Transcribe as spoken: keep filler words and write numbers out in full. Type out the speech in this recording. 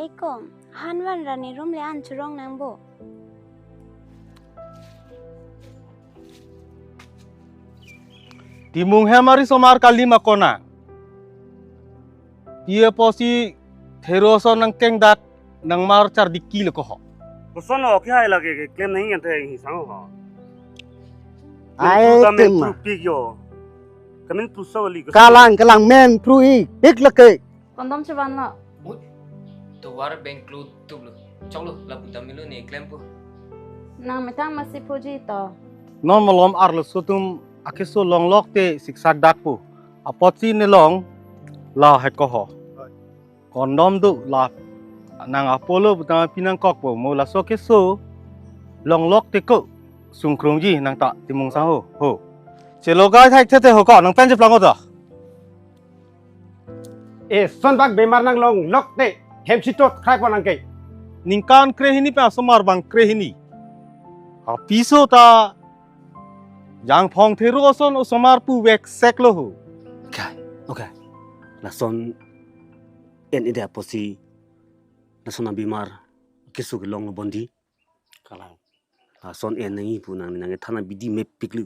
Ekom, hanvan rani room le an churong nangbo. Timung hem ari osomar kali ma konang. Pi apotsi thero ason nangkeng dak nangmar chardiki lo ko ho. Koson lo kehai lake keklem nangji ante hini sang ho. Ai, kemen tema. Pru pik yo. Kemen pru so li ko. Kalang, kalang men pru-ik pik lake. Condom chevan lo. Ui, tovar bengklu tuplo. Choklo, lapu damilo ne klempo. Nang methang masi puji to. Non malom arloso atum akeso longlok te siksak dakpo. Apotsi ne long lahai ko ho. Condom do la nang apolo putang pi nangkokpo, mo laso keso longlok te ko sungkrungji nang ta Timung sang ho. Ho. Chelogai thak the the ho ko nang pen cheplang ko to. Eson bak bemar nang longlok te hem si tot krai pon nang ke. Ningkan krehini pen osomar bang krehini. Apiso ta jangphong thero ason osomar pu vek sek lo ho. Okay, okay. Lason en ide apotsi lason abemar keso kelong lo bondi. Kalang. Lason en nangji pu nang nang than abidi mepik lo.